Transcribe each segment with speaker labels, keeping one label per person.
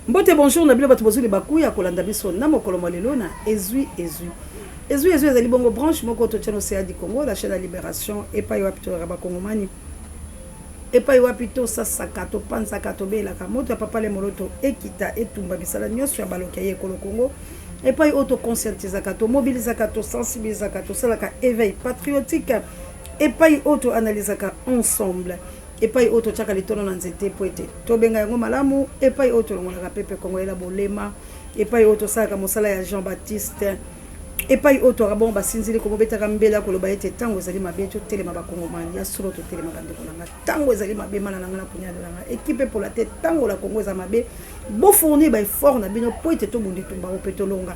Speaker 1: Mbote bonjour na bino bato bozwi libaku ya kolanda biso na mokolo mwa lelo na Ezwi Ezwi. Ezwi Ezwi ezali bongo branche moko totya na Océan du Congo, la chaîne ya libération epai wapi toyaka bakongomani epai wapi tosasaka topanzaka tobelaka moto ya papa Lemoloto ekita etumba misala nyonso ya baloki ya ye ekolo Congo epai oyo toconscientisaka tomobilisaka tosensibilisaka tosalaka éveil patriotique epai oyo toanalysaka ensemble Epai oyo totiaka litono na nzete mpo ete tobenga yango malamu, epai oyo tolongolaka pepe kongolela bolema, epai oyo tosalaka mosala ya Jean Baptiste, epai oyo toyaka bongo basinzili komobetaka mbela koloba ete ntango ezali mabe totelema bakongomani ya solo totelema bandeko na nga ntango ezali mabe mana na nga na kunyado na nga ekipe epola te ntango la Kongo eza mabe bofournir ba effort na bino mpo ete tobunda etumba oyo mpe tolonga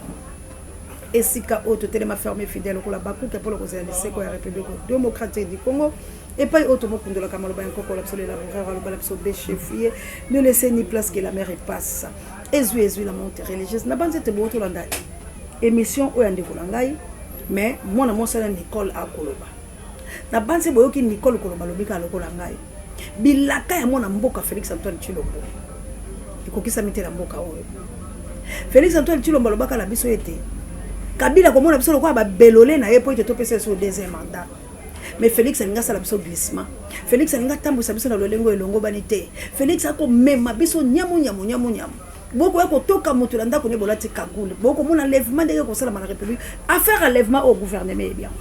Speaker 1: esika oyo totelema ferme fidèle lokola bakuke mpo na kozela liseko ya République démocratique du Congo Epai oyo tomokundolaka maloba ya nkoko na biso le laboureur aloba na biso bêchez fouillez ne laissez ni place que la mer epasse ezwi ezwi la monte religieuse na banzi ete boyo tolanda émission oyo ya ndeko na ngai mais mwana mwasi wana Nicole akoloba na banzi boyoki Nicole koloba alobi kaka lokola ngai bilaka ya mwana mboka Félix Antoine Tshilombo ekokisami te na mboka oyo Félix Antoine Tshilombo alobaka na biso ete Kabila komona biso lokola babelole na ye mpo ete topesa ye so deuxième mandat Mais Felix alingi asala biso glissement. Felix alingi atambwisa biso na lolengo elongobani te. Felix akomema biso nyamu nyamu nyamu nyamu. Bokoya kotoka moto na ndako ne bolati cagoule. Bokomona enlèvement ndenge ekosalama na République. Affaire enlèvement au gouvernement eyebi yango.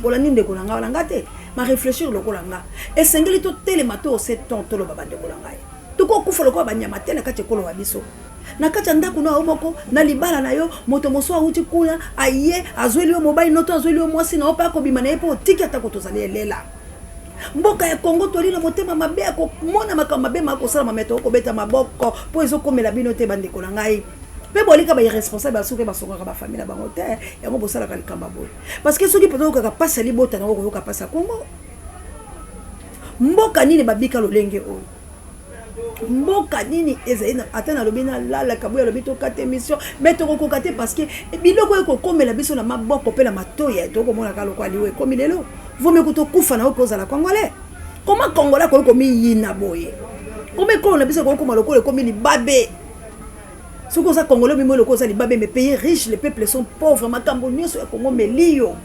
Speaker 1: Olandi ndeko na ngai wana nga te. Ma réfléchir lokola nga. Esengeli totelema to ose ton toloba bandeko na ngai. Tokokufa lokola banyama te na kati ekolo wa biso. Na kati ya ndako na yo moko, na libala na yo, moto mosusu awuti kuna, aye, azweli yo mobali no to azweli yo mwasi na yo mpe akobima na ye mpe otiki atako tozali elela. Mboka ya Congo toli na motema mabe ya komona makambo mabe ma kosalama me tokobeta maboko mpo ezokomela bino te bandeko na ngai. Mpe bolika ba irresponsable basusu mpe basongaka ba famille na bango te, yango bosalaka likambo ya boye. Parce que soki mpenza oyokaka mpasi ya libota na yo okoyoka mpasi ya Congo. Mboka nini babika lolenge oyo? Mboka nini ezali na ata nalobi nalala kabuya alobi tokata émission mais tokokoka te parce que biloko oyo ekokomela biso na maboko mpe na matoyi tokomona kaka lokola liwa ekomi lelo vomi kutu okufa na yo mpe ozala congolais koma congolais akoki komiyina boye koma ekolo na biso ekoki kokoma lokola ekomi libabe soki oza congolais omimoi lokola oza libabe mais pays riche les peuples sont pauvres makambo nyonso ya congo meliyo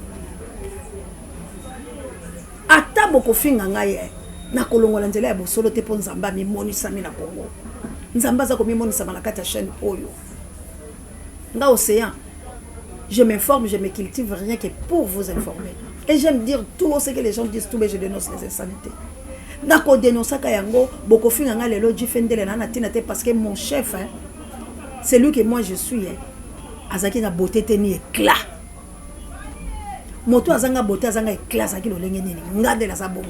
Speaker 1: Ata bokofinga ngai eh, nakolongola nzela ya bosolo te mpo Nzambe amimonisami na Congo. Nzambe aza komimonisama na kati ya chaîne oyo. Nga Ocean, je m'informe, je me cultive rien que pour vous informer. Et j'aime dire tout ce que les gens disent tout, mais je dénonce les insanités. nakodenosaka yango bokofinga ngai lelo jifendele na na ntina te parce que mon chef hein, c'est lui que moi je suis hein, azalaki na beauté te ni éclat Moto azanga beauté azanga eclat azalaki lolenge nini? Nga nde naza bongo.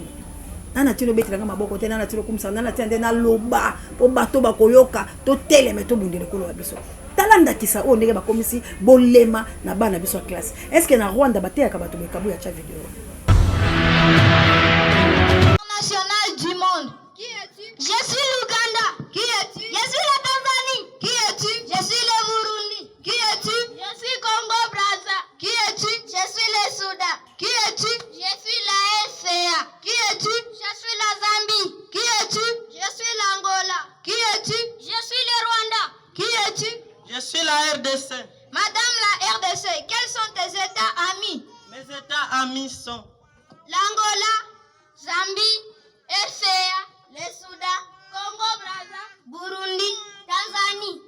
Speaker 1: Nana tina obetela nga maboko te, nana tina okumisa, nana tina nde naloba po bato bakoyoka, toteleme tobundela ekolo ya biso. Tala ndakisa oyo ndenge bakomisi bolema na bana biso ya classe. Est ce que na Rwanda bateyaka bato boye? Kabuya tia video.
Speaker 2: National du monde. Qui es-tu? Je suis l'Ouganda. Qui es-tu? Je suis la Tanzanie. Qui es-tu? Je suis le Burundi. Qui es-tu? Je suis Congo Brazza. Qui es-tu? Je suis le Soudan. Qui es-tu? Je suis la RCA. Qui es-tu? Je suis la Zambie. Qui es-tu? Je suis l'Angola. Qui es-tu? Je suis le Rwanda. Qui es-tu?
Speaker 3: Je suis la RDC.
Speaker 2: Madame la RDC, quels sont tes États amis?
Speaker 3: Mes États amis sont
Speaker 2: l'Angola, Zambie, RCA, le Soudan, Congo Brazza, Burundi, Tanzanie.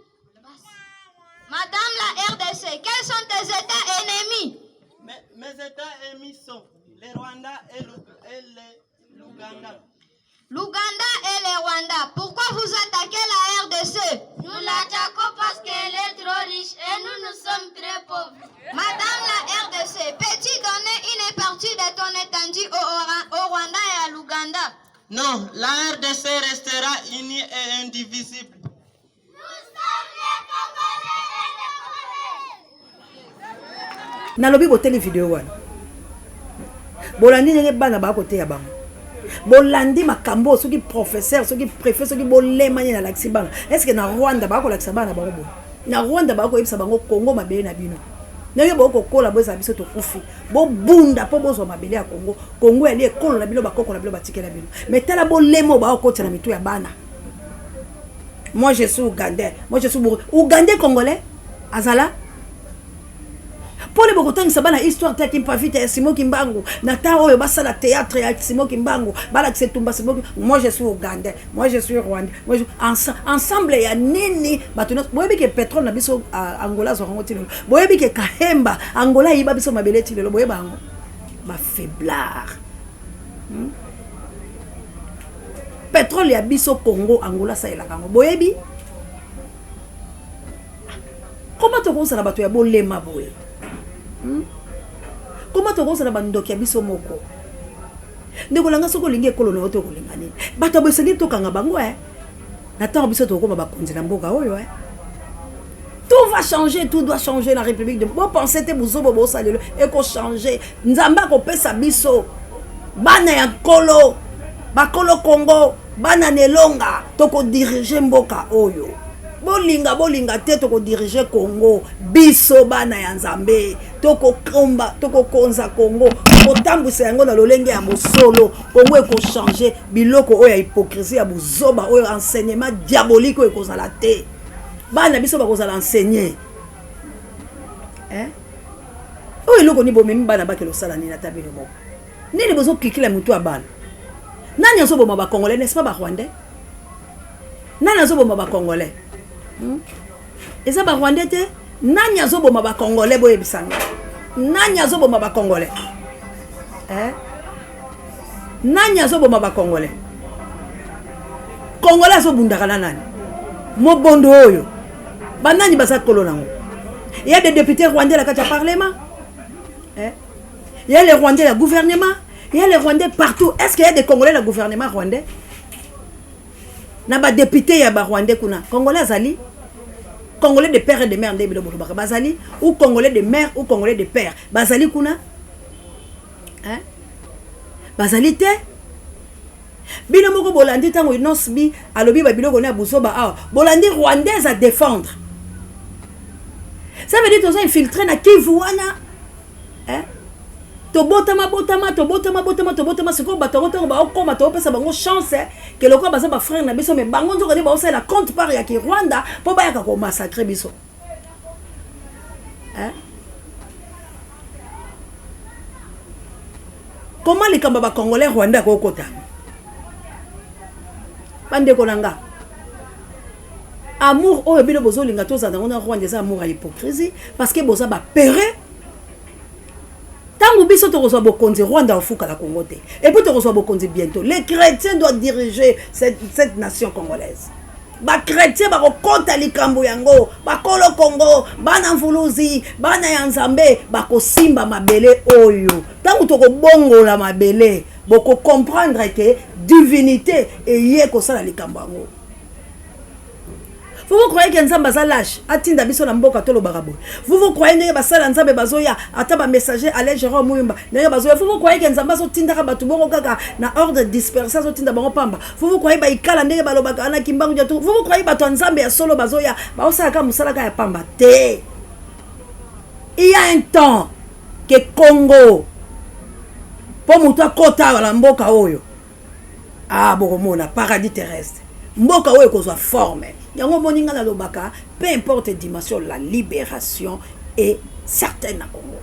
Speaker 2: Madame la RDC, quels sont tes États ennemis?
Speaker 3: Mes, mes États ennemis sont le Rwanda et l'Ouganda.
Speaker 2: L'Ouganda et le Rwanda, pourquoi vous attaquez la RDC?
Speaker 4: Nous l'attaquons parce qu'elle est trop riche et nous, nous sommes très pauvres.
Speaker 2: Madame la RDC, peux-tu donner une partie de ton étendue au, au Rwanda et à l'Ouganda?
Speaker 3: Non, la RDC restera unie et indivisible.
Speaker 4: Nous sommes les Congolais et les Congolaises.
Speaker 1: Nalobi boteli video wana bolandi ndenge bana bakoteya bango bolandi makambo soki professeur soki préfet soki bolemani nalakisi bana estce na rwanda bakolakisa bana bango boye na rwanda bakoyebisa bango kongo mabele na bino ndenge bokokola boyezala biso tokufi bobunda mpo bozwa mabele ya kongo kongo yali ekolo na bino bakoko na bino batikela bino me tala bolema oyo bakokotisa na mitu ya bana. Moi je suis ougandais, moi je suis Burundi. Ougandais congolais azala pole bokotangisa bana histoire te ya kimpavita ya Simon Kimbangu na temps oyo basala théâtre ya Simon Kimbangu balakisa etumba Simon. Moi je suis ougandais, moi je suis rwandais, moi je... ensemble ya nini? Bato nyonso boyebi ke pétrole na biso Angola azwaka yango ti lelo. Boyebi ke Kahemba, Angola ayiba biso mabele ti lelo. Boyeba yango, bafaiblard? Pétrole ya biso Congo, Angola asalelaka yango. Boyebi koma tokozala bato ya bolema boye? Koma tokozala bandoki ya biso moko? Ndeko na nga, soki olingi ekolo na yo te, okolinga nini? Bato ya boye esengeli tokanga bango e na ntango biso tokokoma bakonzi na mboka oyo e. Tout va changer, tout doit changer na République de bopense te. Buzobo bosala lelo ekochange. Nzambe akopesa biso bana ya nkolo, bakolo Congo, bana na elonga. Tokodirige mboka oyo, bolinga bolinga te, tokodirige Congo. Biso bana ya Nzambe tokokomba, tokokonza Congo, tokotambwisa yango na lolenge ya bosolo. Congo ekochange. Biloko oyo ya hypocrisie, ya bozoba oyo, enseignement diabolique oyo ekozala te. Bana biso bakozala enseigné, eh? Oyo eloko nini bomemi bana bakele osala nini? Ata bino moko, nini bozoklikila motu ya bana? Nani azoboma bacongolais? N'est-ce pas barwandais? Nani azoboma bacongolais? Eza barwandais te? Nani azoboma bacongolais? Boyebisanga, nani azoboma bacongolais, eh? Nani azoboma bacongolais? Congolais azobundaka na nani? Mobondo oyo, banani baza kolo nango? Il y a des députés rwandais na kati ya parlement, eh? Il y a les Rwandais na gouvernement, il y a les Rwandais partout. Est ce qu'il y a des Congolais na gouvernement rwandais, na badéputé ya barwandais kuna? Congolais azali, Congolais de père et de mère nde bino bolobaka, bazali ou Congolais de mère ou Congolais de père bazali kuna, hein? Bazali te. Bino moko bolandi ntango Innoss'B alobi babiloko ne ya buzoba awa, bolandi rwandaise à défendre. Ça veut dire toza infiltré na Kivu wana, eh? Tobotama botama, tobotama botama, tobotama. Sikoyo bato yango, ntango baokóma, toopesa bango chance ke lokola baza bafrère na biso, mais bango nzoka nde baosalela compte part ya kirwanda mpo bayaka komassacre biso, eh? Koma likambo ya bacongolais, Rwanda akokota. Bandeko na nga, amour oyo bino bozolinga tozala nango na Rwanda eza amour ya hypocrisie, parce que boza bapere. Ntango biso tokozwa bokonzi, Rwanda ofukala Congo te. Et puis tokozwa bokonzi bientôt. Les chrétiens doivent diriger cette nation congolaise. Bachrétien bakokɔta likambo yango. Bakolo Congo, bana mvuluzi, bana ya Nzambe bakosimba mabele oyo. Ntango tokobongola mabele, bokocomprendre ke divinité eye kosala likambo yango. Vous vous croyez que Nzambe aza lâche, atinda biso na mboka tolobaka boye? Vous vous croyez ndenge basala Nzambe bazoya, ata bamessager Alain Jérôme Muyumba ndenge bazoya, vous vous croyez que Nzambe azotindaka bato bongo kaka na ordre dispersé, azotinda bango pamba? Vous vous croyez baikala ndenge balobaka na Kimbangu dia, vous vous croyez bato ya Nzambe ya solo bazoya baosalaka mosala kaka ya pamba te? Il y a un temps ke Congo, mpo moto akota na mboka oyo, ah, bokomona paradis terrestre. Mboka oyo ekozwa forme yango. Omoni, ngai nalobaka, peu importe dimension, la libération est certaine na Congo.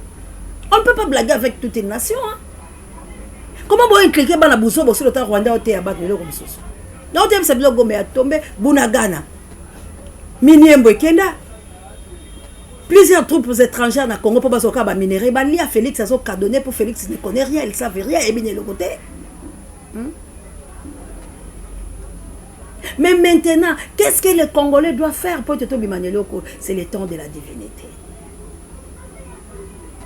Speaker 1: On ne peut pas blaguer avec toute une nation, hein? Comment boyo impliqué bana buzo bosolo ta Rwanda oteya bato eloko mosusu? Na oteyebisa biloko, Gombe ya tombe, Bunagana, Miniembo ekenda, plusieurs troupes étrangères na Congo mpo bazoka baminerai balia. Félix azokadone mpo Félix ne connaît rien, il savent rien, ayebi na eloko te, Mais maintenant, qu'est-ce que les Congolais doivent faire pour être tobima na eloko? C'est le temps de la divinité.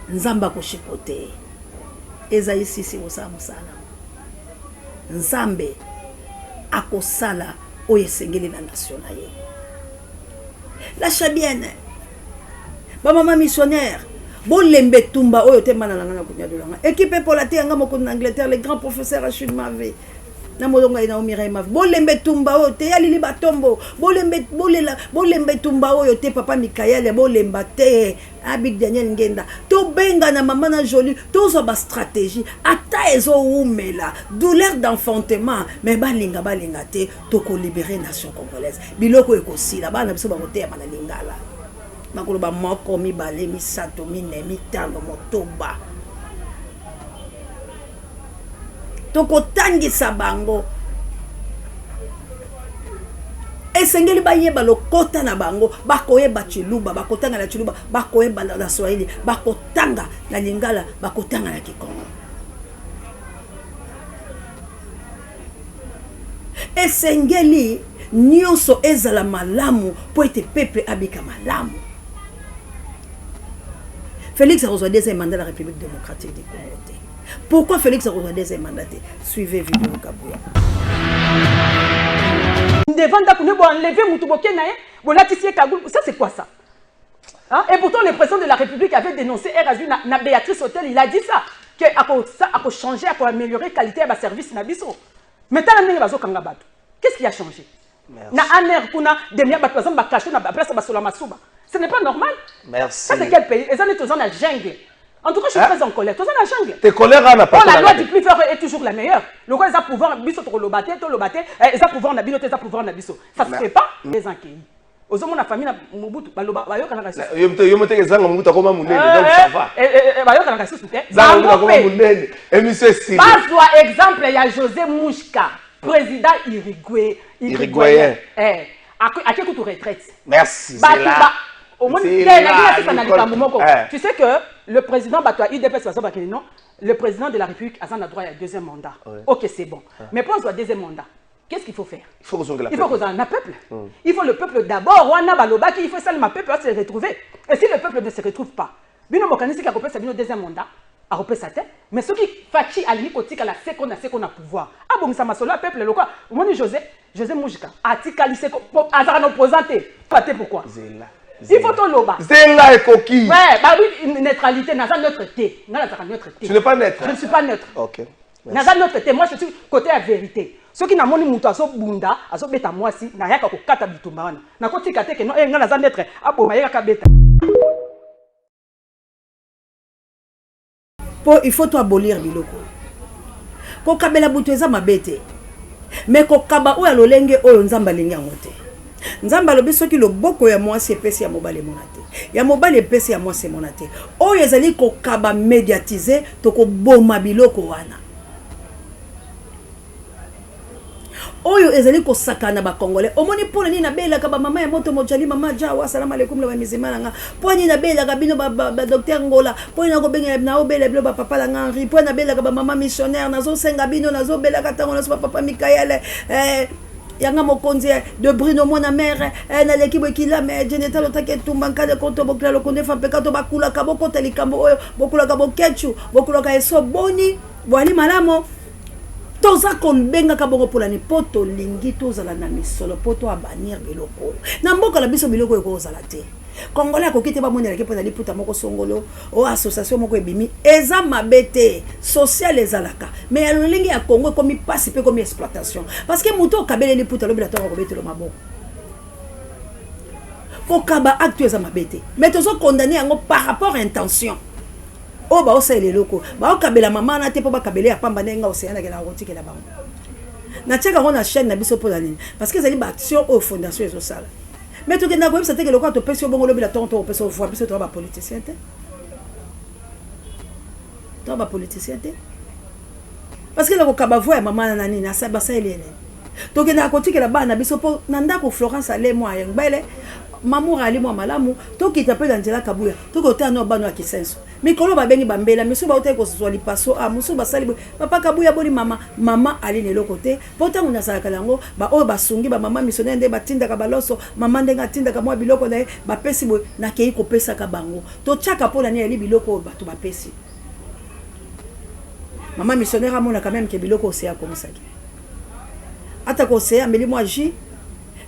Speaker 1: Nzambe akochipote ezali sisi kosala mosala. Nzambe akosala oyo esengeli na nation na ye. La chabienne, bamama missionnaire, bolembe etumba oyo te. Mbana na nga na kunyadolanga, équipe epola te yanga mokonzi na Angleterre, le grand professeur Achille Mave. Na molongo ngai Naomi Raima. Bolemba etumba oyo te ya Lili Batombo. Bolembe bolela bolemba etumba oyo te papa Mikael bolemba te. Ah Big Daniel Ngenda. Tobengana mama na Jolie, tozwa ba stratégie ata ezowumela douleur d'enfantement mais balinga balinga te toko libérer nation congolaise. Biloko ekosila bana biso bakoteyama na lingala. Bakoloba moko, mibale, misato, mine, mitano, motoba. Tokotangisa bango. Esengeli bayeba lokota na bango, bakoyeba Tshiluba, bakotanga na Tshiluba, bakoyeba na Swahili, bakotanga na Lingala, bakotanga na Kikongo. Esengeli nyonso ezala malamu mpo ete peuple abika malamu. Felix akozwa deuxième mandat la République démocratique du Congo te. Pourquoi Felix akozwa deuxième mandat te? Suivez vidéo Kabuya.
Speaker 5: Devant ndako ne bo enlever mutu boke na ye, bolatisi ye cagoule, ça c'est quoi ça? Hein? Et pourtant le président de la République avait dénoncé RSU na, na Béatrice Hôtel, il a dit ça que ako ça ako changer, ako améliorer qualité ya ba service na biso. Mais tala ndenge bazo kanga bato. Qu'est-ce qui a changé? Merci. Na ANR kuna demia bato baza ba cachot na place basola masuba. Ce n'est pas normal.
Speaker 6: Merci.
Speaker 5: Ça c'est quel pays? Eza neti toza na jungle. En tout cas, je suis hein? très en colère. Toza na jungle.
Speaker 6: T'es colère na
Speaker 5: Oh, la loi du plus fort est toujours la meilleure. Le quoi eza pouvoir biso to lobate, to lobate, eh, eza pouvoir na bino, eza pouvoir na biso. Ça se fait pas. Les enquêtes. Ozomona famille na Mobutu baloba bayokanaka
Speaker 6: lisusu. Yo mte yo mte ezanga Mobutu akoma munene donc ça va.
Speaker 5: Eh, eh, eh, bayokanaka lisusu te.
Speaker 6: Zanga Mobutu akoma munene. Émission esili.
Speaker 5: Bazwa exemple ya José Mujica, président Uruguay,
Speaker 6: Uruguayen.
Speaker 5: Eh, ake kutu retraite.
Speaker 6: Merci.
Speaker 5: Bato ba omoni te nalingi nasisa na likambo moko. Tu sais que le président bato ya UDPS bazo bakende non, le président de la République aza na droit ya deuxième mandat. OK, c'est bon. Mais pour azwa deuxième mandat, qu'est-ce qu'il faut faire?
Speaker 6: Il faut kozongela
Speaker 5: Il faut kozala na peuple. Il faut le peuple d'abord. Wana balobaki, il faut esalema peuple se retrouver. Et si le peuple ne se retrouve pas, bino bokanisi akopesa bino deuxième mandat, akopesa te. Mais soki Fatshi alingi kotikala seko na seko na pouvoir, abongisa masolo ya peuple lokola omoni José, José Mujica atikali seko azalaka na opposant te. Pas te pourquoi?
Speaker 6: Zela.
Speaker 5: Il faut toloba.
Speaker 6: Zela ekoki.
Speaker 5: Ouais, bah oui, neutralité, naza neutre te. Nga nazalaka neutre te.
Speaker 6: Tu n'es pas neutre.
Speaker 5: Je ne suis pas neutre.
Speaker 6: OK.
Speaker 5: Naza neutre te, moi je suis côté ya vérité. Soki namoni mutu azobunda, azobeta mwasi, nayaka kokata bitumba wana. Nakotika te ke non, eh, nga naza neutre, aboma ye kaka beta.
Speaker 1: Po il faut to abolir biloko. Kokabela butu eza mabe te. Mais kokaba oyo ya lolenge oyo Nzambe alingi yango te. Nzambe alobi soki loboko ya mwasi epesi ya mobali emona te, ya mobali epesi ya mwasi emona te. Oyo ezali kokaba mediatise, tokoboma biloko wana. Oyo ezali kosakana ba congolais. Omoni pona nini nabelaka ba mama ya moto mojali mama jawa salam alaikum na ba musulman na nga. Pona nini nabelaka bino ba, ba, ba docteur Ngola, pona nini nakobengela na obela bino ba papa na nga Henri, pona nabelaka ba mama missionnaire, nazosenga bino nazobelaka tango nyonso ba papa Michael eh, yanga mokonzi eh, de Bruno mwana mère eh, naleki boye kilame eh, jeneta lotaki etumba nkale konto bokila lokonde fampeka to bakulaka bokota likambo oyo bokulaka bokechu bokulaka eso boni bwali malamu toza kobengaka bongo mpo na nini mpo tolingi tozala na misolo mpo to abanir biloko oyo na mboka na biso biloko oyo ekozala te congolais akoki te bamonelaki mpo na liputa moko songolo o association moko ebimi eza mabe te social ezalaka mais ya lolenge ya congo ekomi mpasi mpe ekomi exploitation parce que moto okabeli liputa lobi na ntongo akobetelo maboko kokaba acte eza mabe te mais tozo condamne yango par rapport à intention oyo baosalela eloko baokabela mama wana te mpo bakabela ya pamba ndenge nga oseya nakendaka kotikela bango natiaka yango na chaîne na biso mpo na nini parce que ezali baaction oyo fondation ezosala mais tokendaka koyebisa te ke lokola topesi yo bongo lobi na ntongo tokopesa yo voi biso toza bapoliticien te toza bapoliticien te parce que nakokaba voi ya mama na nini basaleli ye nini tokendaka kotikela bana na biso mpo na ndako florence ale mwa ya ngbele mamour ali mwa malamu tokita mpe na nzela kabuya tokotala no bana ya kisenso mikolo babengi bambela misusu bautaki kozwa lipaso a mosusu basali boye papa kabuya boni mama mama ali na eloko te mpo ntango nazalaka na yango baoyo basungi bamama missionnaire nde batindaka baloso mama ndenge atindaka mwa biloko na ye bapesi boye nakei kopesaka bango totyaka mpo na nini yali biloko oyo bato bapesi mama missionnaire amonaka meme ke biloko oseya akomisaki atako oseya ameli mwa jus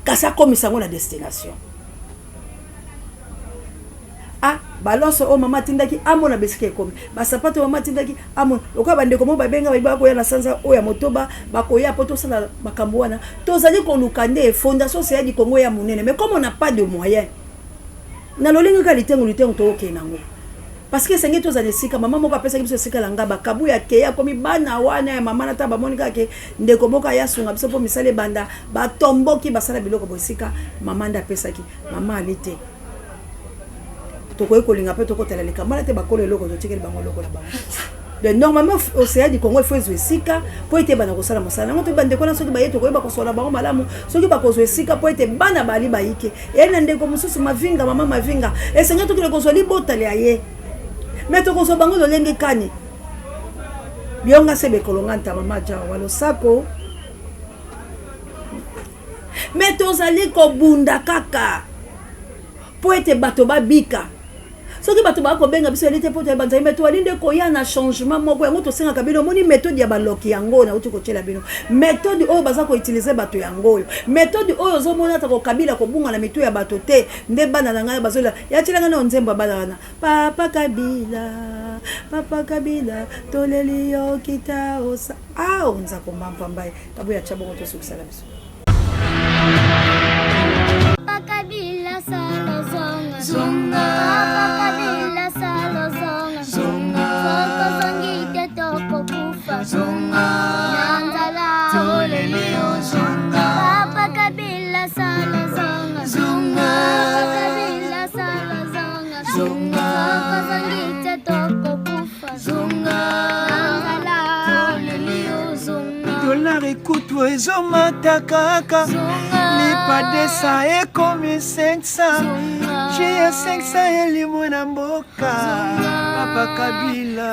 Speaker 1: kasi akomisa yango na destination ah. Baloso oyo mama atindaki amona bisika ekomi, basapato oyo mama atindaki amona. Lokola bandeko moko babenga bayebi bakoya na sanza oyo ya motoba, bakoya mpo tosala makambo wana. Tozali koluka nde fondation Océan du Congo ya monene, mais comme on n'a pas de moyen, na lolenge kaka litengu litengu tokokende nango. Parce que esengeli tozala na esika. Mama moko apesaki biso esika na Ngaba, Kabuya akeyi akomi bana wana ya mama na ta bamoni kaka ke ndeko moko aye asunga biso mpo misala ebanda, batomboki basala biloko bo esika mama nde apesaki. Mama ali te. Tokoki kolinga mpe tokotela likambo wana te, bakolo eloko totikeli bango eloko na bango. Donc normalement Océan du Congo il faut ezwa esika mpo ete ebanda kosala mosala yango. Toyebi bandeko wana soki baye tokoyeba kosola bango malamu, soki bakozwa esika mpo ete bana bali bayike. Eyali na ndeko mosusu Mavinga, mama Mavinga, esengeli tokende kozwa libota lya ye, me tokozwa bango lolenge kani? Bionga se bekolonga nta mama Jawa losako. Me tozali kobunda kaka mpo ete bato babika. Soki bato baya kobenga biso yali te mpo toyeba Nzambe, me toali nde koya na changement moko. Yango tosengaka bino, omoni methode ya baloki yango oyo nauti kotyela bino, methode oyo baza koutilize bato yango oyo, methode oyo ozomona ata kokabila kobunga na mitu ya bato te. Nde bana na ngai bazolela, yatyela ngai na nzembo ya bana wana, papa Kabila, papa Kabila, toleli yo kita osa aw nzako mbampambaye kabuya tya bongo tosukisa na biso.
Speaker 4: Papa Kabila sala zonga. Zonga. Papa Kabila sala zonga. Zonga. Soko zongi te tokokufa. Zonga. Na nzala. Toleli yo zonga. Papa Kabila sala zonga. Zonga. Papa Kabila sala zonga. Zonga. Soko zongi te tokokufa. Zonga. Na nzala. Toleli yo zonga.
Speaker 7: Dollar ekutu ezomata kaka, lipadesa ekomi 500, ji ya 500 elimwe na mboka. Papa Kabila,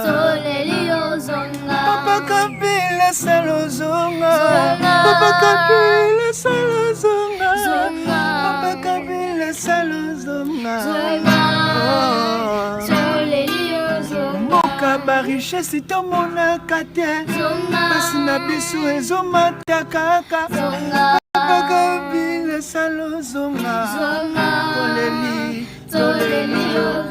Speaker 7: Papa Kabila sala ozonga, Papa Kabila sala ozonga, Papa Kabila sala ozonga. Mboka ba richesse tomonaka te, pasi na biso ezomata kaka. Papa Kabila sala ozonga, toleli toleli yo.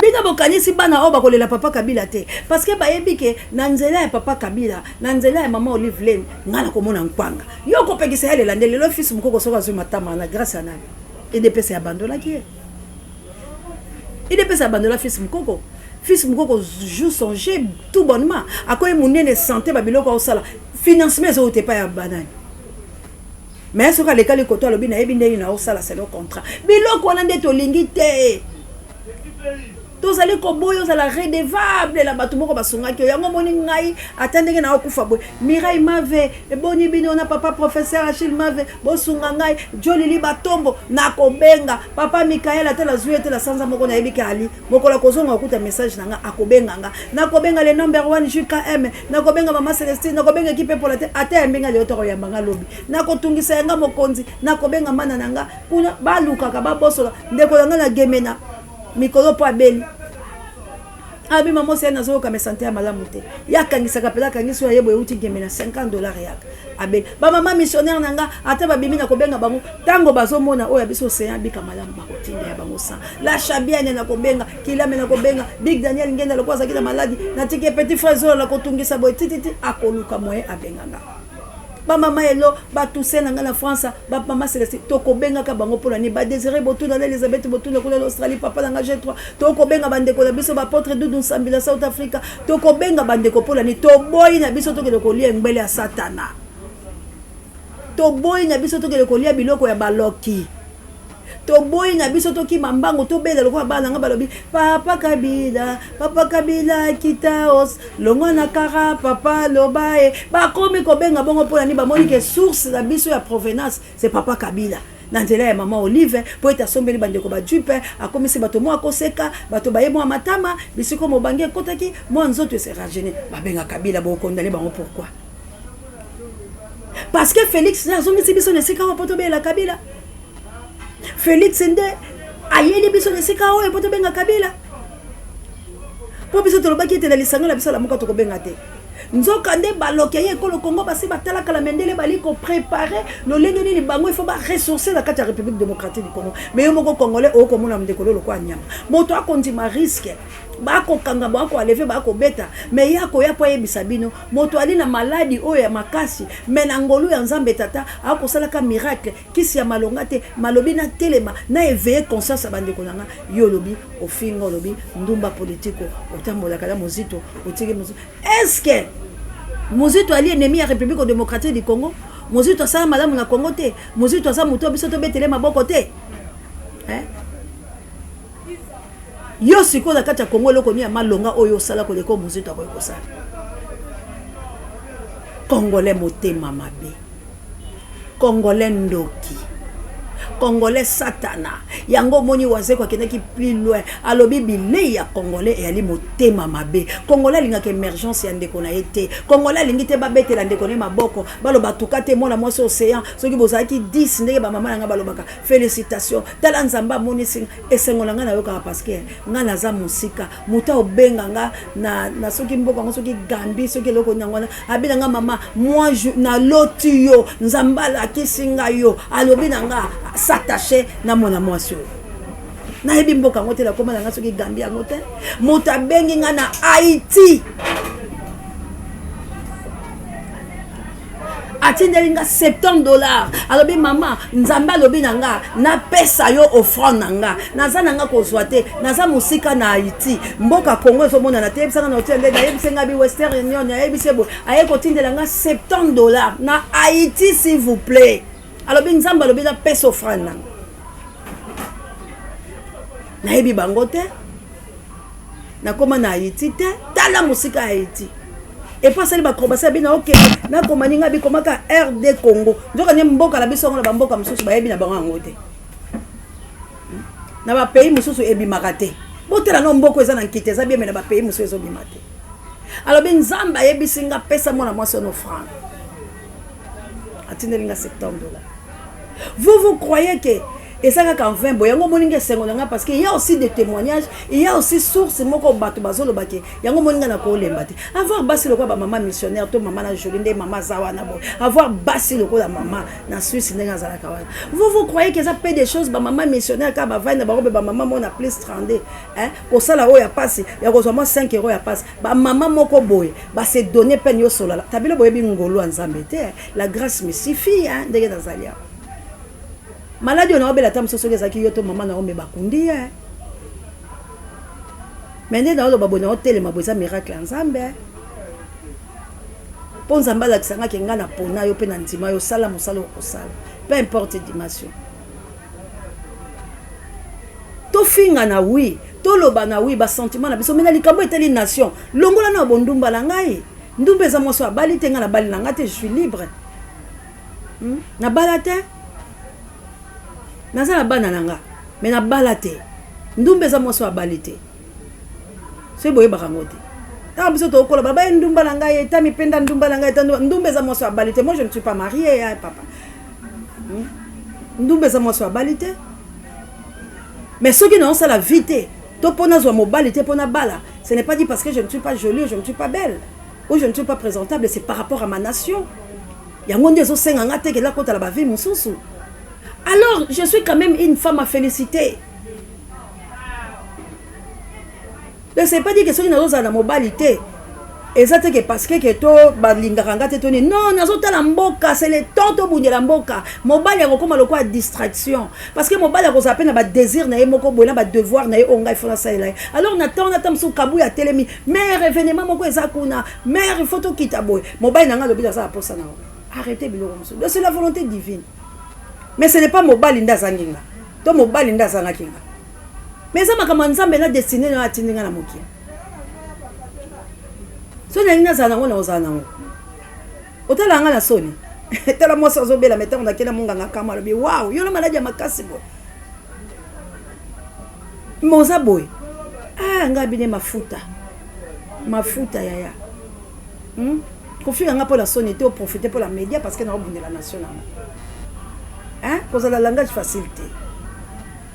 Speaker 1: Bino bokanisi bana oyo bakolela papa Kabila te, parce que bayebi ke na nzela ya papa Kabila, na nzela ya mama Olive Lembe, ngai nakomona nkwanga. Yo okopekisa ye alela nde lelo fils Mukoko soki azwi matama na grâce ya nani? Udps abandonaki ye. Udps abandola fils Mukoko. Fils Mukoko joue son jeu tout bonnement. Akoyi munene santé ba biloko osala. Financement ezo te pa ya banani. Mais soki alekali koto alobi nayebi ndenge na osala selon contrat. Biloko wana nde tolingi te. Tozali koboya ozala redevable na bato moko basungaki yo. Yango omoni ngai ata ndenge na okufa boye. Mireille Mave, eboni bino na papa professeur Achille Mave, bosunga ngai. Jolili Batombo, nakobenga. Papa Michael ata nazwi ye te na sanza moko nayebi ke ali. Mokolo akozonga kokuta message na nga, akobenga nga. Nakobenga le number 1 JKM, nakobenga mama Celestine, nakobenga ekipe epola te, ata yambi nga lelo to akoyamba nga lobi. Nakotungisa ya nga mokonzi, nakobenga mana na nga kuna balukaka babosola ndeko na nga na Gemena mikolo mpo abeli. Abi mama Océane nazoyoka me sante ya malamu te. Ye akangisaka mpela akangisi oyo ayebo euti Gemena $50 yaka. Abeli. Ba mama missionnaire na nga ata babimi na kobenga bango tango bazomona oyo ya biso Océan abika malamu bakotinda ya bango 100. La Chabiane na kobenga, Kilame na kobenga, Big Daniel Ngenda lokola azalaki na maladi, natiki ye petit frère Zola na kotungisa boye tititi akoluka moyen abenga nga. Ba mama Elo, ba Toussaint na nga na France, ba mama Celestine, tokobengaka bango mpo na nini? Ba Désiré Botuna na Elisabeth Botuna kuna na Australie, papa na nga G3, tokobenga bandeko na biso ba apôtre Doudou Nsambi na South Africa, tokobenga bandeko mpo na nini? Toboyi na biso tokende kolia ngbele ya Satana. Toboyi na biso tokende kolia biloko ya baloki. Toboyi na biso tokima mbangu tobela lokola bana nga balobi papa Kabila, papa Kabila kitaos longwa na kara papa loba e bakomi kobenga bongo mpo na nini? Bamoni ke source na biso ya provenance c'est papa Kabila na nzela ya mama Olive mpo ete asombeli bandeko ba jupe, akomisi bato mwa koseka, bato baye mwa matama bisiko mobange ekotaki mwa nzoto ese rajeunir. Babenga Kabila, bokondane bango pourquoi? Parce que Félix nde azongisi biso na esika oyo mpo tobela Kabila. Félix nde ayeli biso na esika oyo mpo tobenga Kabila. Mpo biso tolobaki ete na lisanga na biso Lamuka tokobenga te. Nzoka nde baloki ya ekolo Congo basi batalaka la mendele bali ko préparer lolenge nini bango il faut ba ressourcer na kati ya République démocratique du Congo. Mais yo moko congolais okomona ndeko lokola nyama. Moto akondima risque bakokanga bakoaleve bakobeta me ye akoya mpo ayebisa bino moto ali na maladi oyo ya makasi me na ngolu ya nzambe tata akosalaka miracle kisi ya malonga te malobi natelema na eveille conscience ya bandeko na nga yo olobi ofinga olobi ndumba politiko otambolaka na mozito otiki mozito est-ce mozito ali ennemi ya république démocratique du congo mozito asala malamu na congo te mozito aza moto biso tobetele maboko te eh? Yo sikoyo na kati ya Congo eloko nini ya malonga oyo osala koleka oyo Muzito akoki kosala? Congolais motema mabe. Congolais ndoki. Congolais satana. Yango omoni Wazeko akendaki plus loin. Alobi bilei ya Congolais eyali motema mabe. Congolais alingaka emergence ya ndeko na ye te. Congolais alingi te babetela ndeko na ye maboko. Baloba tuka te mwana mwasi ocean. Soki bozalaki 10 ndenge ba mama na ngai balobaka. Felicitations. Tala Nzambe amonisi esengo na ngai nayokaka parce que ngai naza mosika moto aobenga nga na, na soki mboka yango soki gambi soki eloko nini yango wana abi na nga mama moi naloti yo nzambe alakisi ngai yo alobi na nga s'attache na mwana mwasi oyo nayebi mboka yango te nakoma na nga soki gambi yango te moto abengi nga na haiti atindeli nga 70 dollars alobi mama nzambe alobi na nga napesa yo offrande na nga naza na nga kozwa te naza mosika na haiti mboka congo ezomonana te yebisanga na otia nde nayebisi nga bi western union nayebisi boye aye kotindela nga 70 dollars na haiti s'il vous plaît alobi nzambe alobi napesa offrande na nga nayebi bango te nakoma na haiti te tala mosika ya haiti epo asali bakrobasi abi na okende nakoma ninga bikomaka rd congo nzoka nde mboka na biso yango na bamboka mosusu bayebi na bango yango te na bapays mosusu ebimaka te botala no mboka eza na nkita eza bieme na bapays mosusu ezobima te alobi nzambe ayebisi nga pesa mwana mwasi ono franc atindeli nga 70 dollars vous vous croyez que eza kaka en vain boye yango omoni nga esengo na nga parce que il y a aussi des témoignages il y a aussi source moko bato bazoloba ke yango omoni nga nakolemba te avoir basi lokola bamama missionnaire to mama na jolie nde mama aza wana boye avoir basi lokola mama na suisse ndenge azalaka wana vous vous croyez que eza pe des choses bamama missionnaire kaka bavandi na bango mpe bamama mona plus 32 hein kosala oyo ya pasi ya kozwa mwa 5 euro ya pasi bamama moko boye base donne peine yosolala tabilo boyebi ngolu ya nzambe te la grâce me suffit hein ndenge nazali awa maladi oyo naobela ata mosusu soki ezalaki yo to mama na yo me bakundi ye me nde naoloba boye naotelema boye eza miracle ya nzambe mpo nzambe alakisa nga ke nga na pona yo mpe na ndima yo sala mosala okosala peu importe dimension tofinga na wi toloba na wi basentiment na biso me na likambo etali nation longola na bondumba na ngai ndumba eza mwasi oyo abali te ngai nabali na ngai te je suis libre Hmm? Nabala te. Naza na bana na nga. Mais nabala te. Ndumba eza mwasi oyo abali te. Soki boyebaka yango te. Ntango biso tokola baba ye ndumba na ngai eta mipenda ndumba na ngai eta ndumba ndumba eza mwasi oyo abali te. Moi je ne suis pas mariée hein, papa. Hmm? Ndumba eza mwasi oyo abali te. Mais soki naosala vie te to mpo nazwa mobali te mpo nabala ce n'est pas dit parce que je ne suis pas jolie ou je ne suis pas belle ou je ne suis pas présentable c'est par rapport à ma nation yango nde ezosenga nga te kela kota na ba vie mosusu alors je suis quand même une femme à féliciter donc c'est pas dit que soki nazozala na mobali te eza te ke parce que ke to balingaka nga te to nini non nazotala mboka c'est le temps tobundela mboka mobali akokóma lokola distraction parce que mobali akozala mpe na badésir na ye moko boye na badevoir na ye oyo ngai fo nasalela ye alors na temps na ta mosusu kabuya atelemi mare événement moko eza kuna mare il faut tokita boye mobali na ngai alobi naza na posa na yo arrêtez biloko mosusu donc c'est la volonté divine mais ce n'est pas mobali nde azangi nga to mobali nde azangaki nga mais eza makambo ya nzambe na destine na atindi nga na mokili soki nalingi nazala nango nakozala nango otala nga na soni tala mwasi azobela me ntango nakenda monganga kama alobi waw yo na maladi ya makasi boye me oza boye ah ngai bine mafuta mafuta yaya hmm? kofinga nga mpo na soni te oprofite mpo na média parce que naobundela nation na nga hein? Kozala langage facile te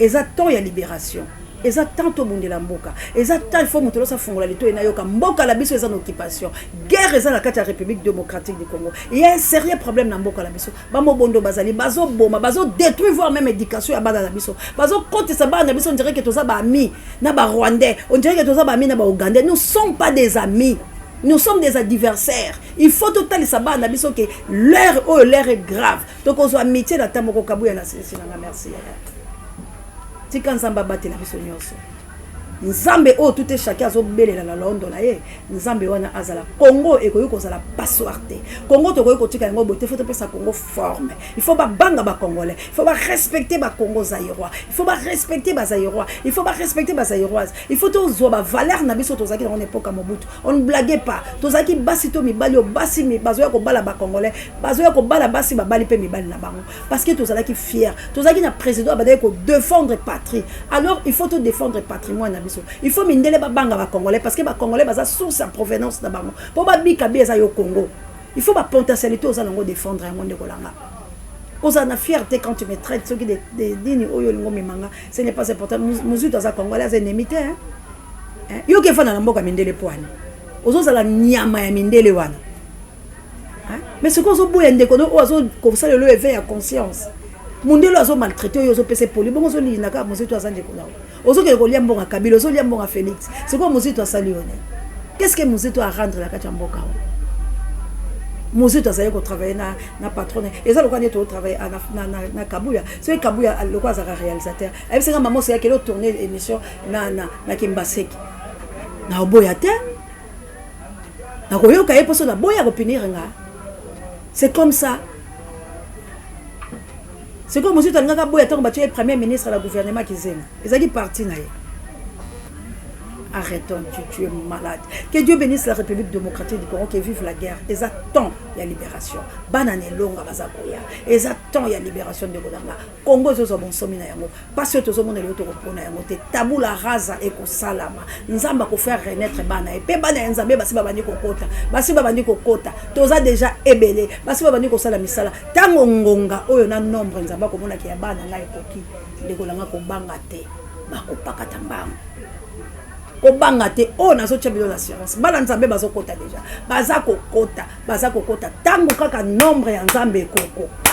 Speaker 1: eza temps ya libération. Eza temps tobundela mboka. Eza temps il faut moto nyonso afungola litoyi nayoka mboka na biso eza na occupation. Guerre eza na kati ya République démocratique du Congo. Il y a un sérieux problème na mboka na biso. Ba mobondo bazali bazo boma, bazo détruire voire même éducation ya bana na biso. Bazo kotisa bana na biso on dirait que toza ba amis na ba Rwandais, on dirait que toza ba amis na ba Ougandais. Nous sommes pas des amis. Nous sommes des adversaires. Il faut totalisa bana na biso que l'heure oyo l'heure est grave. Tokozwa amitié na ntango moko kabuya na silisi na nga merci yaya. Tika Nzambe abatela biso nyonso. Nzambe oyo tout est chacun azobelela na londo na ye, Nzambe wana azala. Congo ekoki kozala passoire te. Congo tokoki kotika yango boye te, faut topesa Congo forme. Il faut babanga ba Congolais, il faut ba respecter ba Congo zaïrois, il faut ba respecter ba zaïrois, il faut ba respecter ba zaïroises. Il faut tozwa ba valeur na biso tozalaki nango na époque ya Mobutu. On ne blaguait pas. Tozalaki basi to mibali oyo basi bazoya kobala ba Congolais, bazoya kobala basi babali pe mibali na bango. Parce que tozalaki fier, tozalaki na président abandaki ko défendre patrie. Alors il faut to défendre patrimoine na biso. Il faut mindele babanga ba Congolais parce que ba Congolais baza source ya provenance na bango. Po babika bi eza yo Congo. Il faut ba potentialité oza nango défendre yango ndeko langa. Oza na fierté quand tu me traites soki de nini oyo olingo memanga, ce n'est pas important. Muzutu aza Congolais aza ennemi te hein. Yo ke fanda na mboka mindele poani. Ozozala nyama ya mindele wana. Mais soki ozoboya ndeko no oyo azokosala lelo éveil ya conscience, mondele azo maltraité oyo ozopesa poli bongo ozolinda kaka Mozito aza ndeko na yo, ozokende kolia mbongo ya Kabila, ozolia mbongo ya Félix. Sikoyo Mozito asali yo nini? Qu'est-ce que Mozito a rendre na kati ya mboka oyo? Mozito azali kotravaille na patron, eza lokola nde totravaille na Kabuya. Soki Kabuya lokola azalaka réalisateur, ayebisaka mama Oseya kende otourne émission na Kimbaseki, na oboya te, nakoyoka ye mposo naboya kopinir nga. C'est comme ça. Sikoyo Mozito alingaka boya ntango batie ye premier ministre na gouvernement Kizenga, ezalaki parti na ye. Arrêtons, tu es malade. Que Dieu bénisse la République démocratique du Congo, que vive la guerre. Eza temps ya libération. Bana na elonga baza koya. Eza temps ya libération ndeko na nga. Congo ezozwa bonsomi na yango. Pasi oyo tozomona lelo tokopona yango te. Tabula rasa ekosalama. Nzambe akofaire renaître bana ye. Pe bana ya Nzambe basi babandi kokota. Basi babandi kokota. Toza déjà ebele. Basi babandi kosala misala. Tango ngonga oyo na nombre Nzambe akomonaki ya bana ngai ekoki. Ndeko na nga kobanga te. Bakopakata mbangu. Kobanga te. Oyo nazotia bino na assurance. Bana Nzambe bazokota déjà. Baza kokota. Baza kokota. Tango kaka nombre ya Nzambe ekokoka.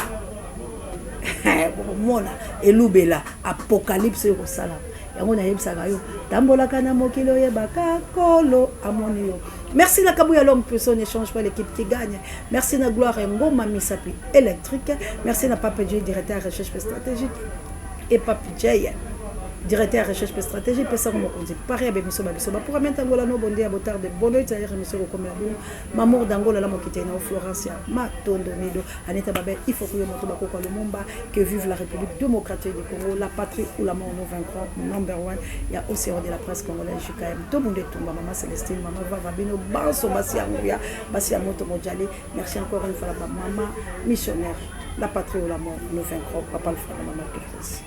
Speaker 1: Bokomona elubela apocalypse oyo ekosalama. Yango nayebisaka yo, tambolaka na mokili oyebaka kolo amoni yo. Merci na Kabuya l'homme puissant ne change pas, l'équipe qui gagne. Merci na Gloire Ngoma Misapi électrique. Merci na Pape J, directeur recherche stratégique, et Pape J, directeur recherche stratégique. Pesa ko mokonzi pari ya bemiso ba biso ba pour amenta ngola no bonde ya botarde bono itali remission ko komela bino. Mamour d'Angola la mokite na Florencia Matondo Mido Anita Babel, il faut que yo moto bakoko Lumumba. Que vive la République démocratique du Congo, la patrie où la mort nous vaincrons, number one ya océan de la presse congolaise JKM. Tobunde tumba maman Célestine, maman Vava bino banso basi ya nguya, basi ya moto mojali. Merci encore une fois la maman missionnaire, la patrie où la mort nous vaincrons, papa Alfred, maman Clarisse.